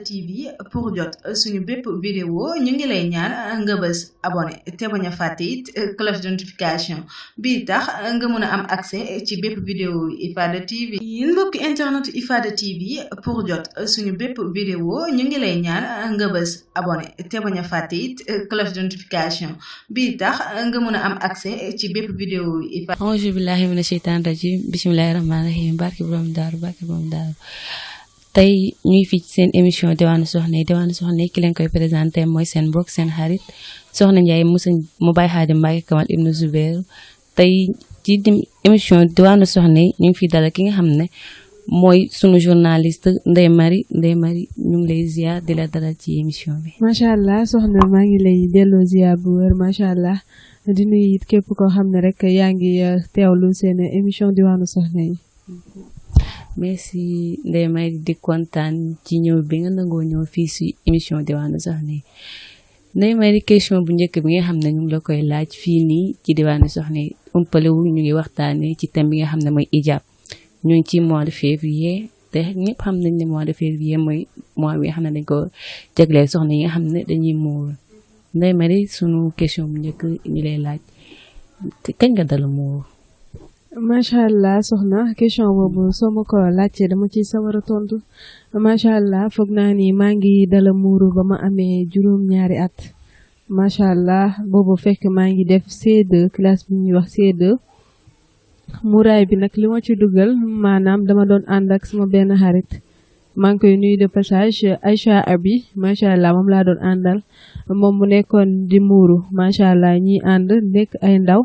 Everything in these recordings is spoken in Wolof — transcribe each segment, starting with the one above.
TV pour jot suñu bépp vidéo ñu ngi lay ñaan nga bës abonné te bañ a fàtte it cloche de notification bi tax nga mën a am accès ci bépp vidéo Ifada TV yéen mbokki internet Ifada TV pour jot suñu bépp vidéo ñu ngi lay ñaan nga bës abonné te bañ a fàtte it cloche de notification bi tax nga mën a am accès ci bépp vidéo Ifada. Auzu billahi mina sheytaani rajim bismillahi rahmaani rahim barki borom daaru tey ñuy fii ci seen émission Diwaanu Soxna yi ki leen koy présenté mooy seen mbokk seen xarit Soxna Ndiaye mu Baye Khadim Mbacké Kamal Ibnu Zubair tey ci émission Diwaanu Soxna yi ñu ngi fi dalal ki nga xam ne mooy sunu journaliste Ndeye Marie ñu ngi lay ziar di la dalal ci émission bi. macha allah soxna maa ngi lay delloo ziar bu wér macha allah di nuyu it képp koo xam ne rek yaa ngi teewlu seen émission Diwaanu Soxna yi. merci Ndeye Marie di kontaan ci ñëw bi nga nangoo ñëw fii si émission Diwaanu Soxna yi Ndeye Marie question bu njëkk bi nga xam ne ñu ngi la koy laaj fii nii ci Diwaanu Soxna yi umpale wu ñu ngi waxtaanee ci thème bi nga xam ne mooy hijab ñu ngi ci mois de février te ñëpp xam nañ ne mois de février mooy mois bi nga xam ne dañ ko jagleel soxna yi nga xam ne dañuy muuru Ndeye Marie sunu question bu njëkk ñu lay laaj kañ nga dala muuru. macha allah soxna question boobu soo ma ko laajtee dama ci sawar a tontu macha allah foog naa ni maa ngi dala muuru ba ma amee juróom-ñaari at macha allah boobu fekk maa ngi def C2 classe bi ñuy wax C2 muuraay bi nag li ma ci dugal maanaam dama doon ànd ak sama benn xarit maa ngi koy nuyu de passage Aïcha Abi macha allah moom laa doon àndal moom mu nekkoon di muuru macha allah ñiy ànd nekk ay ndaw.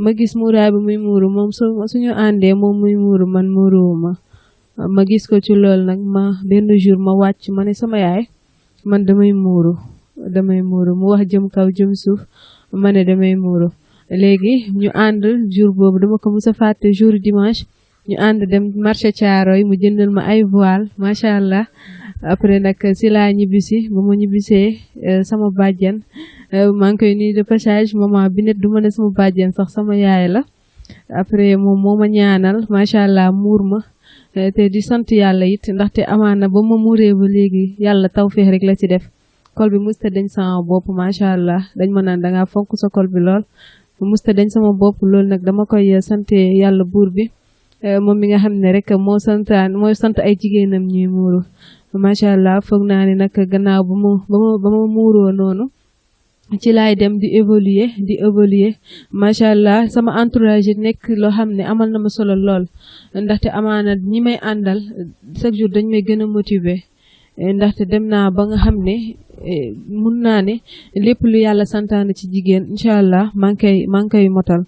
ma gis muuraay bi muy muuru moom suñu àndee moom muy muuru man muuruwuma ma gis ko ci lool nag ma benn jour ma wàcc ma ne sama yaay man damay muuru mu wax jëm kaw jëm suuf ma ne damay muuru léegi ñu ànd jour boobu dama ko mës a fàtte jour dimanche ñu ànd dem marché Thiaroye mu jëndal ma ay voile macha allah après nag si laa ñibbisi ba ma ñibbisee sama bàjjan maa ngi koy nuyu de passage maman bi net du ma ne sama bàjjen sax sama yaay la après moom moo ma ñaanal macha allah muur ma te di sant yàlla it ndaxte amaana ba ma muuree ba léegi yàlla tawfeex rek la ci def kol bi musta dañ sama bopp macha allah dañ ma naan dangaa fonk sa kol bi lool musta dañ sama bopp loolu nag dama koy sant yàlla buur bi moom mi nga xam ne rek moo sant ay jigéenam ñuy muuru macha allah foog naa ne nag gannaaw ba ma muuroo noonu ci laay dem di évoluer macha allah sama entourage nekk loo xam ne amal na ma solo lool ndaxte amaana ñi may àndal chaque jour dañ may gën a motiver ndaxte dem naa ba nga xam ne mun naa ne lépp lu yàlla santaane ci jigéen incha allah maa ngi koy motal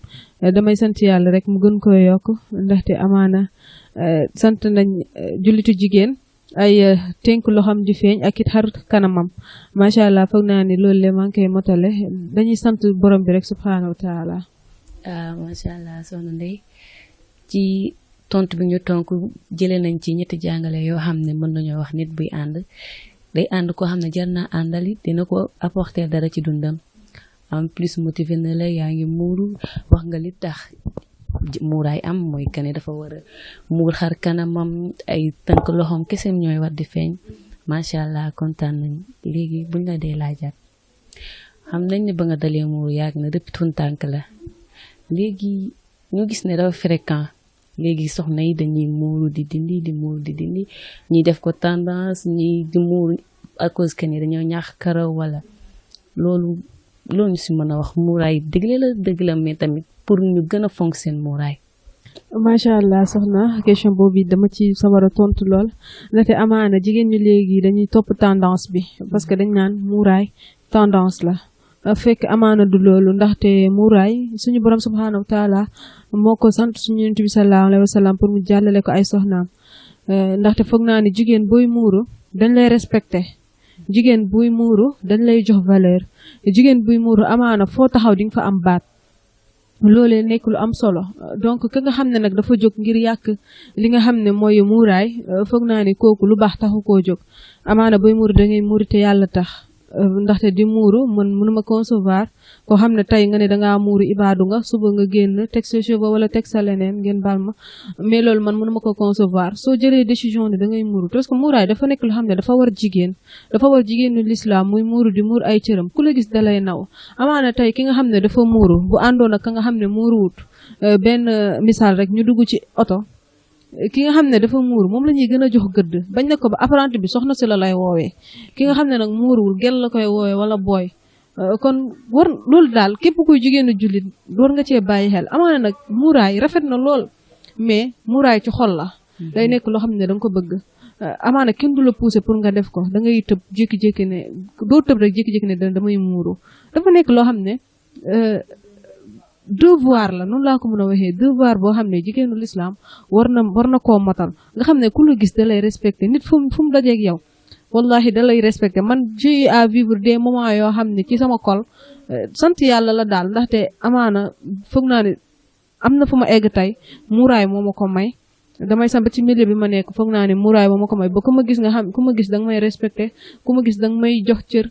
damay sant yàlla rek mu gën koy yokk ndaxte amaana sant nañ jullitu jigéen ay tënk loxam di feeñ ak it xar kanamam macha allah foog naa ni loolu le maa ngi koy motale dañuy sant borom bi rek subhaanahu wa taala. macha allah soxna Ndeye ci tontu bi ñu tonk jëlee nañ ci ñetti jàngale yoo xam ne mën nañoo wax nit buy ànd day ànd koo xam ne jar naa àndal it dina ko apporter dara ci dundam en plus motivé na la yaa ngi muuru wax nga li tax. muuraay am mooy kane dafa war a muur xar kanamam ay tënk loxoom kese ñooy war di feeñ macha allah kontaan nañ léegi buñ la dee laajaat xam nañ ne ba nga dalee muur yàgg na depuis tun tànk la léegi ñu gis ne dafa fréquent léegi soxna yi dañuy muuru di dindi ñuy def ko tendance ñuy di muur à cause que ni dañoo ñaax karaw wala loolu ñu si mën a wax muuraay dëgg la mais tamit pour ñu gën a fonk seen muuraay. macha allah soxna question boobu dama ci sawar a tontu lool ndaxte amaana jigéen ñu léegi dañuy topp tendance bi parce que dañ naan muuraay tendance la fekk amaana du loolu ndaxte muuraay suñu borom subhaanahu wa taala moo ko sant suñu yonent bi sallallahu alayhi wa sallam pour mu jàllale ko ay soxnaam ndaxte foog naa ni jigéen booy muuru dañ lay respecté jigéen buy muuru dañ lay jox valeur jigéen buy muuru amaana foo taxaw di nga fa am baat. loolee nekk lu am solo donc ka nga xam ne nag dafa jóg ngir yàq li nga xam ne mooy muuraay foog naa ni kooku lu baax taxu koo jóg amaana booy muuru da ngay muuru te yàlla tax ndaxte di muuru mënuma concevoir koo xam ne tey nga ne dangaa muuru ibaadu nga suba nga génn teg sa cheveux wala teg sa leneen ngeen baal ma mais loolu man mënuma ko concevoir soo jëlee décision ne da ngay muuru parce que muuraay dafa nekk loo xam ne dafa war jigéenu l'islam muy muuru di muur ay cëram ku la gis dalay naw amaana tey ki nga xam ne dafa muuru bu àndoon ak ka nga xam ne muuruwut benn misaal rek ñu dugg ci oto ki nga xam ne dafa muuru moom la ñuy gën a jox gëdd bañ na ko ba apprenti bi soxna si la lay woowee ki nga xam ne nag muuruwul gel la koy woowee wala booy kon war loolu daal képp kuy jigéenu jullit war nga cee bàyyi xel amaana nag muuraay rafet na lool mais muuraay ci xol la day nekk loo xam ne da nga ko bëgg amaana kenn du la pousser pour nga def ko da ngay tëb jékki-jékki ne doo tëb rek jékki-jékki ne damay muuru dafa nekk loo xam ne devoir la noonu laa ko mën a waxee devoir boo xam ne jigéenu l'islam war na koo matal nga xam ne ku la gis da lay respecté nit fu mu dajeeg yow wallahi da lay respecté man j'ai eu à vivre des moments yoo xam ne ci sama kol sant yàlla la daal ndaxte amaana foog naa ne am na fu ma egg tey muuraay moo ma ko may damay sant ci milieu bi ma nekk foog naa ne muuraay moo ma ko may ba ku ma gis nga xam ku ma gis da nga may respecté ku ma gis da nga may jox cër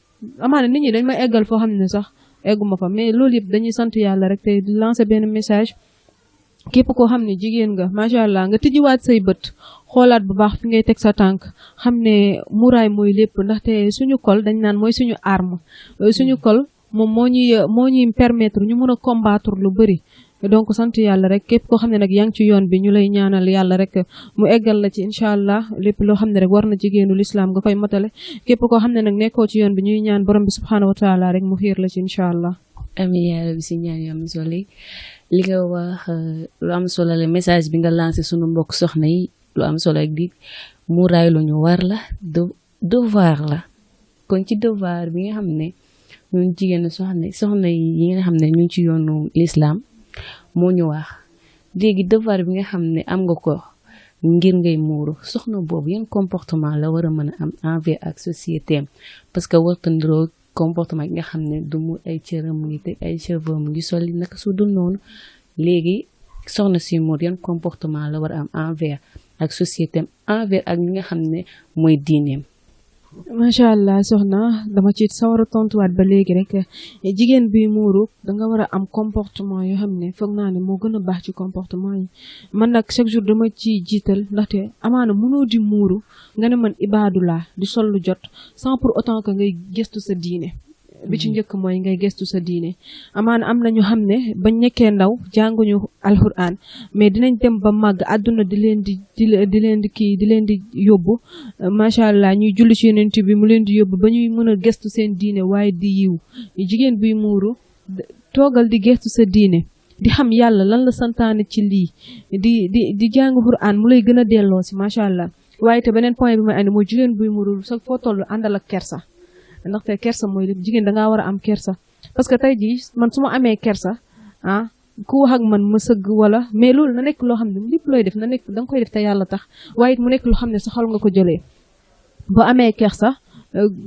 amaana nit ñi dañ may eggal foo xam ne sax egguma fa mais loolu yëpp dañuy sant yàlla rek te di lancer benn message képp koo xam ne jigéen nga macha allah nga tijjiwaat say bët xoolaat bu baax fi ngay teg sa tànk xam ne muraay mooy lépp ndaxte suñu col dañ naan mooy suñu arme suñu col moom moo ñuy permettre ñu mën a combattre lu bëri donc sant yàlla rek képp koo xam ne nag yaa ngi ci yoon bi ñu lay ñaanal yàlla rek mu eggal la ci incha allah lépp loo xam ne rek war na jigéenu lislaam nga koy matale képp koo xam ne nag nekkoo ci yoon bi ñuy ñaan borom bi subhaanahu wa taala rek mu xiir la ci incha allah. amiin yaa rabbi si ñaan yu am solo li nga wax lu am solo la message bi nga lancé sunu mbokk soxna yi lu am solo ak di muuraay lu ñu war la devoir la kon ci devoir bi nga xam ne ñun jigéen soxna yi nga xam ne ñu ci yoonu lislaam moo ñu wax léegi devoir bi nga xam ne am nga ko ngir ngay muuru soxna boobu yan comportement la war a mën a am envers ak société am parce que wartandoo comportement yi nga xam ne du mu ay cëram mu ngi teg ay cheveux mu ngi solli naka su dul noonu léegi soxna si muur yan comportement la war a am envers ak société am envers ak ñi nga xam ne mooy diineem. macha allah soxna dama ci sawar a tontuwaat ba léegi rek jigéen bi muuru danga war a am comportement yoo xam ne foog naa ne moo gën a baax ci comportement yi man nag chaque jour dama ci jiital ndaxte amaana mënoo di muuru nga ne man ibaadu laa di sol lu jot sans pour autant que ngay gëstu sa diine bi ci njëkk mooy ngay gëstu sa diine amaana am na ñu xam ne bañ nekkee ndaw jànguñu alquran mais dinañ dem ba màgg àdduna di leen di yóbbu macha allah ñuy julli ci yonent bi mu leen di yóbbu ba ñuy mën a gëstu seen diine waaye di yiw jigéen buy muuru toogal di gëstu sa diine di xam yàlla lan la santaane ci lii di jàng quran mu lay gën a delloo si macha allah waaye te beneen point bi may andi mooy jigéen buy muuru sax foo toll àndal ak kersa ndaxte kersa mooy lépp jigéen dangaa war a am kersa parce que tey jii man su ma amee kersa ku wax ak man ma sëgg wala mais loolu na nekk loo xam ne lépp looy def na nekk da nga koy def te yàlla tax waaye it mu nekk loo xam ne sa xol nga ko jëlee boo amee kersa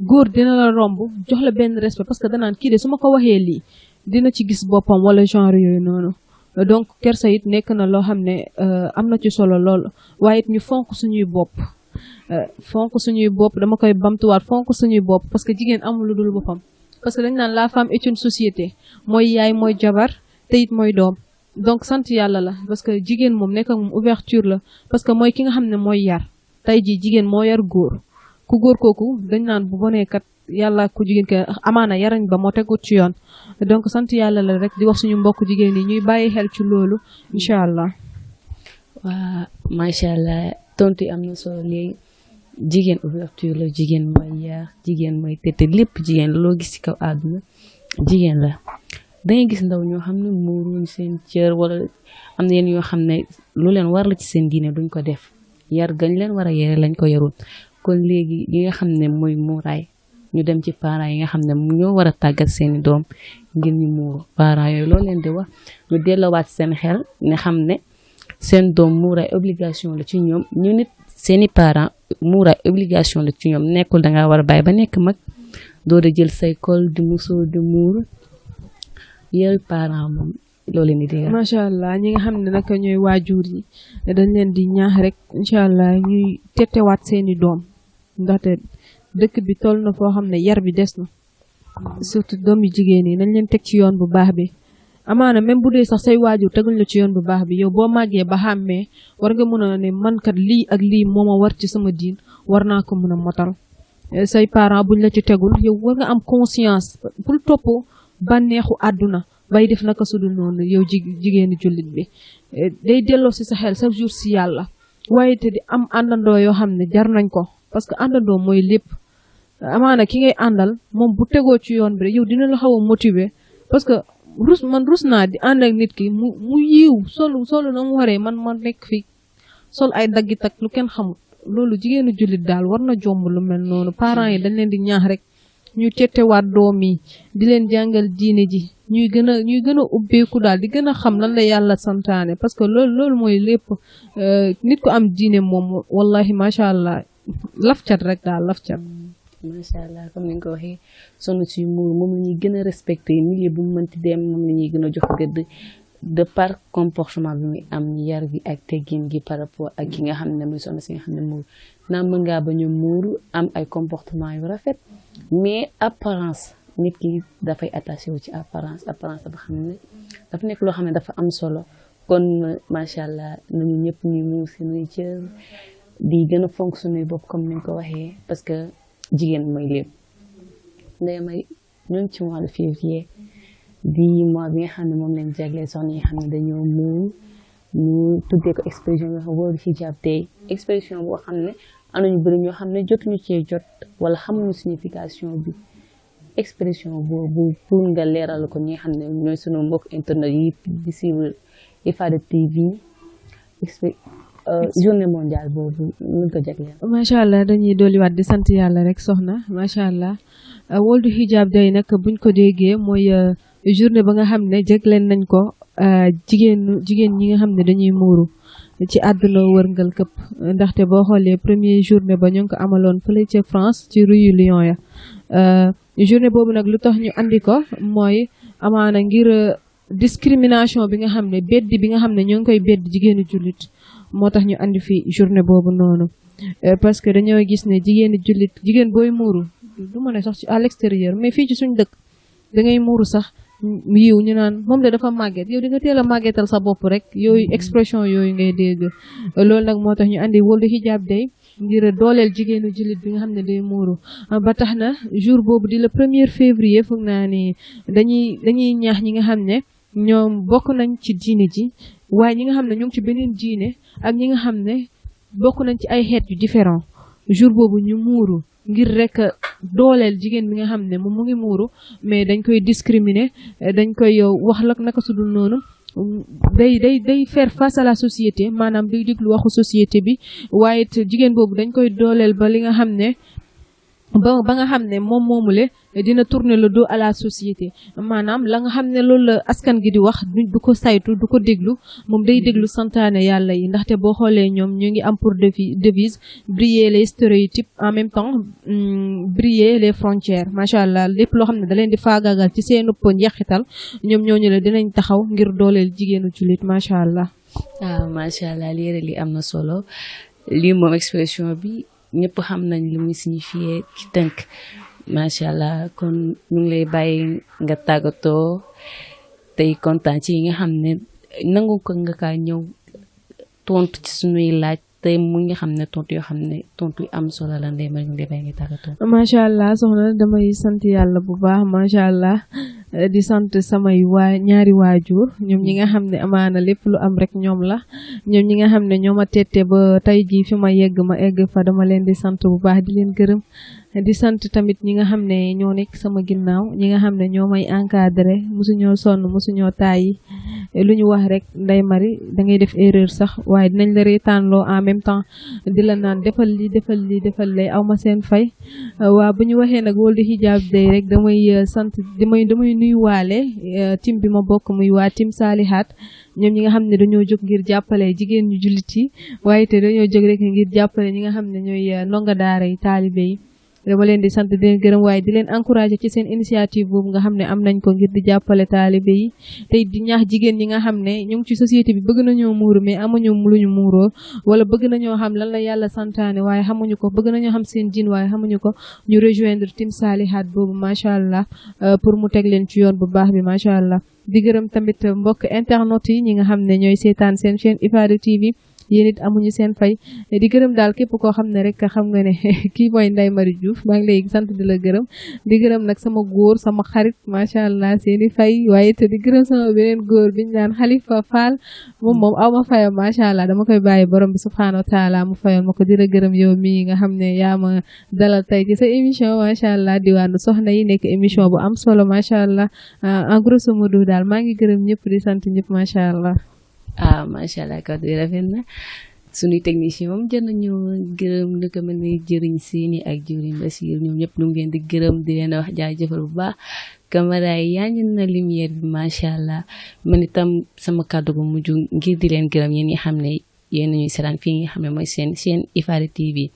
góor dina la romb jox la benn respect parce que danaan kii de su ma ko waxee lii dina ci gis boppam wala genre yooyu noonu donc kersa it nekk na loo xam ne am na ci solo lool waaye it ñu fonk suñuy bopp dama koy bamtuwaat fonk suñuy bopp parce que jigéen amul lu dul boppam parce que dañ naan la femme est une société mooy yaay mooy jabar te it mooy doom donc sant yàlla la parce que jigéen moom nekk ak moom ouverture la parce que mooy ki nga xam ne mooy yar tey jii jigéen moo yar góor ku góor kooku dañ naan bu bonee kat yàlla ku jigéen ka amaana yarañ ba moo tegut ci yoon donc sant yàlla la rek di wax suñu mbokk jigéen yi ñuy bàyyi xel ci loolu incha allah. waa macha allah tontu am na solo léegi jigéen ouverture la jigéen mooy yar jigéen mooy tete lépp jigéen la loo gis ci kaw àdduna jigéen la dangay gis ndaw ñoo xam ne muuruñ seen cër wala am na yenn yoo xam ne lu leen war la ci seen diine duñ ko def yar gañ leen war a yare lañ ko yarul kon léegi li nga xam ne mooy muuraay ñu dem ci parents yi nga xam ne ñoo war a tàggat seeni doom ngir ñu muuru parents yooyu loolu leen di wax ñu delloowaat seen xel ne xam ne seen doom muuraay obligation la ci ñoom ñu nit seeni parents muuraay obligation la ci ñoom nekkul dangaa war a bàyyi ba nekk mag doo da jël say col di musoo di muuru yel parents moom loolu ni dégg macha allah ñi nga xam ne nag ñooy waajur yi dañ leen di ñaax rek incha allah ñuy tettewaat seeni doom ndaxte dëkk bi toll na foo xam ne yar bi des na surtout doom yu jigéen yi nañ leen teg ci yoon bu baax bi amaana même bu dee sax say waajur teguñ la ci yoon bu baax bi yow boo màggee ba xàmmee war nga mën a ne man kat lii ak lii moo ma war ci sama diin war naa ko mën a motal say parents buñ la ci tegul yow war nga am conscience bul topp bànneexu àdduna bay def naka sudul noonu yow jigéeni jullit bi day delloo si sa xel chaque jour si yàlla waaye te di am àndandoo yoo xam ne jar nañ ko parce que àndandoo mooy lépp amaana ki ngay àndal moom bu tegoo ci yoon bi rek yow dina la xaw a motiver parce que rus naa di ànd ak nit ki mu yiw solu na mu waree man nekk fi sol ay daggit ak lu kenn xamul loolu jigéenu jullit daal war na jomb lu mel noonu parents yi dañ leen di ñaax rek ñu tettewaat doom yi di leen jàngal diine ji ñuy gën a ubbeeku daal di gën a xam lan la yàlla santaane parce que loolu mooy lépp nit ko am diine moom wallahi macha allah laf cat rek daal laf cat. macha allah comme ni nga ko waxee sonn ci muur moom la ñuy gën a respecté milieu bu mu mënti dem moom la ñuy gën a jox gëdd de par comportement bi muy am yar bi ak teggin gi par rapport ak ki nga xam ne muy sonn si nga xam ne muur naa mën ngaa bañ a muuru am ay comportement yu rafet mais apparence nit ki dafay attaché wu ci apparence dafa xam ne dafa nekk loo xam ne dafa am solo kon macha allah nañu ñëpp ñuy muur suñuy cër di gën a fonk suñuy bopp comme ni nga ko waxee parce que jigéen mooy lépp ndey may ñun ci mois de février di mois bi nga xam ne moom lañ jagleel soxna yi nga xam ne dañoo muur ñu tuddee ko expression bi nga xam World Hijab Day expression boo xam ne am nañu bëri ñoo xam ne jotuñu cee jot wala xamuñu signification bi expression boobu pour nga leeral ko ñi nga xam ne ñooy sunu mbokk internet yi di suivre IFADA TV journée mondiale boobu ñu ko jagleel. macha allah dañuy dolliwaat di sant yàlla rek soxna macha allah World Hijab Day nag buñ ko déggee mooy journée ba nga xam ne jagleel nañ ko jigéen ñi nga xam ne dañuy muuru ci àdduna wërngal këpp ndaxte boo xoolee premier journée ba ñu ngi ko amaloon fële ca France ci rue Lyon ya journée boobu nag lu tax ñu andi ko mooy amaana ngir discrimination bi nga xam ne beddi bi nga xam ne ñoo ngi koy bedd jigéenu jullit moo tax ñu andi fi journée boobu noonu parce que dañoo gis ne jigéen booy muuru du ma ne sax ci à l'extérieur mais fii ci suñ dëkk da ngay muuru sax yiw ñu naan moom de dafa màgget yow di nga teel a màggetal sa bopp rek yooyu expression yooyu ngay dégg loolu nag moo tax ñu andi World Hijab Day ngir dooleel jigéenu jullit bi nga xam ne day muuru ba tax na jour boobu di le 1er février foog naa ni dañuy ñaax ñi nga xam ne ñoom bokk nañ ci diine ji waaye ñi nga xam ne ñoo ngi ci beneen diine ak ñi nga xam ne bokk nañ ci ay xeet yu différent jour boobu ñu muuru ngir rek dooleel jigéen bi nga xam ne moom mu ngi muuru mais dañ koy discriminer dañ koy wax la naka sudul noonu day faire face à la société maanaam day déglu waxu société bi waaye it jigéen boobu dañ koy dooleel ba li nga xam ne ba nga xam ne moom moomule dina tourner le dos à la société maanaam la nga xam ne loolu la askan gi di wax du ko saytu du ko déglu moom day déglu santaane yàlla yi ndaxte boo xoolee ñoom ñu ngi am pour devise briller les stéréotypes en même temps briller les frontières macha allah lépp loo xam ne da leen di faagaagal ci seen ëpp njeexital ñoom ñooñu la dinañ taxaw ngir dooleel jigéenu jullit macha allah. macha allah li am na solo lii moom expression bi. ñëpp xam nañ li muy signifié ci tënk macha allah kon ñu ngi lay bàyyi nga tàggatoo tey kontaan ci yi nga xam ne nangu ko nga kaa ñëw tontu ci suñuy laaj tey mu nga xam ne tontu yoo xam ne tontu yu am solo la ndey ma ñu ngi bàyyi nga tàggatoo. macha allah soxna damay sant yàlla bu baax macha allah di sant samay ñaari waajur ñoom ñi nga xam ne amaana lépp lu am rek ñoom la ñoom ñi nga xam ne ñoo ma tette ba tey jii fi ma egg fa dama leen di sant bu baax di leen gërëm di sant tamit ñi nga xam ne ñoo nekk sama ginnaaw ñi nga xam ne ñoo may encadré mosuñoo sonn mosuñoo tàyyi lu ñu wax rek Ndeye Marie da ngay def erreur sax waaye dinañ la reetaanloo en même temps di la naan defal lay aw ma seen fay waa bu ñu waxee nag World Hijab Day rek damay sant damay nuyuwaale tim bi ma bokk muy waa tim Saalihaat ñoom ñi nga xam ne dañoo jóg ngir jàppale jigéen ñu jullit yi waaye te dañoo jóg rek ngir jàppale ñi nga xam ne ñooy ndonga daara yi taalibe yi dama leen di sant di leen gërëm waaye di leen encourager ci seen initiative boobu nga xam ne am nañ ko ngir di jàppale taalibe yi tey di ñaax jigéen ñi nga xam ne ñu ngi ci société bi bëgg nañoo muuru mais amuñu luñu muuroo wala bëgg nañoo xam lan la yàlla santaane waaye xamuñu ko bëgg nañoo xam seen diin waaye xamuñu ko ñu rejoindre Team Salihat boobu macha allah pour mu teg leen ci yoon bu baax bi macha allah di gërëm tamit mbokk internet yi ñi nga xam ne ñooy seetaan seen chaîne Ifada TV yéen it amuñu seen fay di gërëm daal képp koo xam ne rek xam nga ne kii mooy Ndeye Marie Diouf maa ngi lay sant di la gërëm di gërëm nag sama góor sama xarit macha allah seeni fay waaye te di gërëm sama beneen góor biñu naan Khalifa Fall moom aw ma fayam macha allah dama koy bàyyi borom bi subhanahu wa taala mu fayoon ma ko di la gërëm yow mii nga xam ne yaa ma dalal tey ci sa émission macha allah diwaanu soxna yi nekk émission bu am solo macha allah en grosso modo daal maa ngi gërëm ñëpp di sant ñëpp macha allah. macha allah kàddu yi rafet na suñuy technicien moom jot nañu gërëm ni ko mel ni jëriñ Sini ak jëriñ Basir ñoom ñëpp ñu ngi leen di gërëm di leen wax jaajëfal bu baax caméra yi yaa ngi na lumière bi macha allah man itam sama kàddu gu mujj ngir di leen gërëm yéen ñi xam ne yéen ñuy seetaan fii nga xam ne mooy seen Ifada TV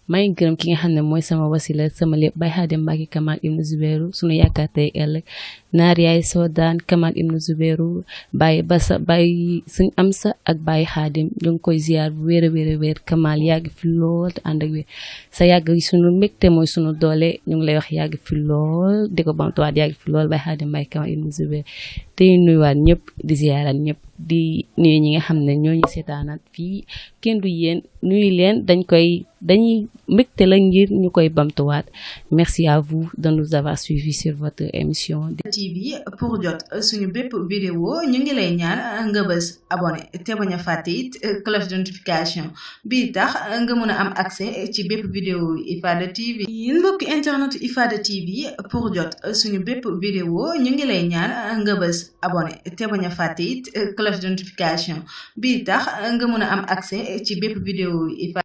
maa ngi gërëm ki nga xam ne mooy sama wasila sama lépp Baye Xaadim Mbacke Kamal Ibnu Zubairu sunu yaakaar tey ëllëg naar yaay Sodaan Kamal Ibnu Zubairu Baye Basa Baye Sëñ Amsa ak Baye Xaadim ñu ngi koy ziar bu wéer a wéer Kamal yàgg fi lool te ànd ak wér sa yàgg sunu mbégte mooy sunu doole ñu ngi lay wax yàgg fi lool di ko bamtuwaat yàgg fi lool Baye Xaadim Mbacke Kamal Ibnu Zubairu tey nuyuwaat ñëpp di ziaral ñëpp di nuyu ñi nga xam ne ñoo ñu seetaanaat fii kenn du yéen nuyu leen dañuy mbégte la ngir ñu koy bamtuwaat merci à vous de nous avoir suivis sur votre émission TV pour jot suñu bépp vidéo ñu ngi lay ñaan nga bës abonné te bañ a fàtte it cloche de notification bi tax nga mën a am accès ci bépp vidéo Ifada TV yéen mbokki internet Ifada TV pour jot suñu bépp vidéo ñu ngi lay ñaan nga bës abonné te bañ a fàtte it cloche de notification bi tax nga mën a am accès ci bépp vidéo Ifada